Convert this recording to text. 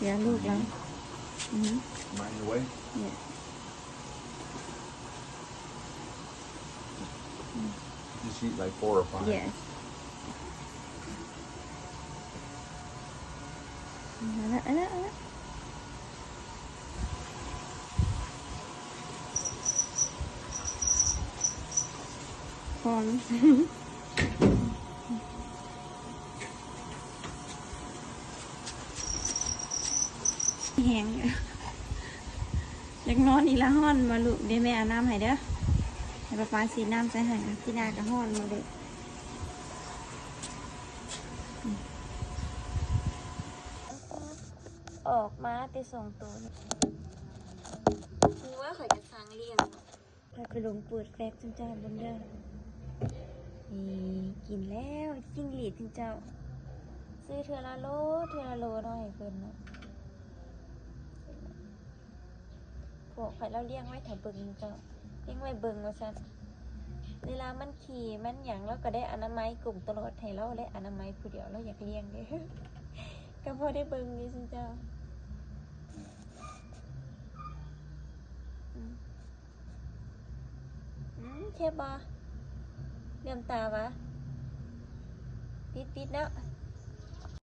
ເຫຼືອລູກແລ້ວ. ອືຮຶ Mind your way. Yeah. You see, like, four or five. Yes. ເອົາລະ ເອົາລະ ເອົາລະ. ຮ້ອນແຮງ ຢາກນອນອີກລະ. ຮ້ອນບໍ່ລູກ? ເດ ແມ່ເອົານ້ຳໃຫ້ເດີ ໃຫ້ປ້າປ້າສີດນ້ຳໃສ່ໃຫ້. ອາ ທີ່ໜ້າກໍຮ້ອນບໍ່ລູກ? ອອກມາແຕ່ສອງໂຕນີ້ ຮູ້ວ່າຂ້ອຍກໍສັ່ງລ້ຽງ. ຂ້ອຍໄປລົງເປີດແຟກຈຸນເຈົ້າເບິ່ງເດີ. ນີ້ ກິນແລ້ວ ຈິ້ງຫຼີດຈຸນເຈົ້າ. ຊື້ເທື່ອລະໂລ ເທື່ອລະໂລເນາະ ໃຫ້ເພິ່ນເນາະ. ພວກຂ້ອຍລາວລ້ຽງໄວ້ຖ້າເບິ່ງເຈົ້າ ລ້ຽງໄວ້ເບິ່ງວ່າຊັ້ນ. ເວລາມັນຂີ້ມັນຫຍັງ ລາວກໍໄດ້ອະນາໄມກົງຕະຫຼອດ ໃຫ້ລາວແຫຼະອະນາໄມຜູ້ດຽວ ລາວຢາກລ້ຽງເດ້ ກໍພໍໄດ້ເບິ່ງຢູ່ຊັ້ນເຈົ້າ. ອືມ ອືມ ເຈັບບໍ່? ເຫຼື້ອມຕາຫວາ? ປິດໆ ເນາະ.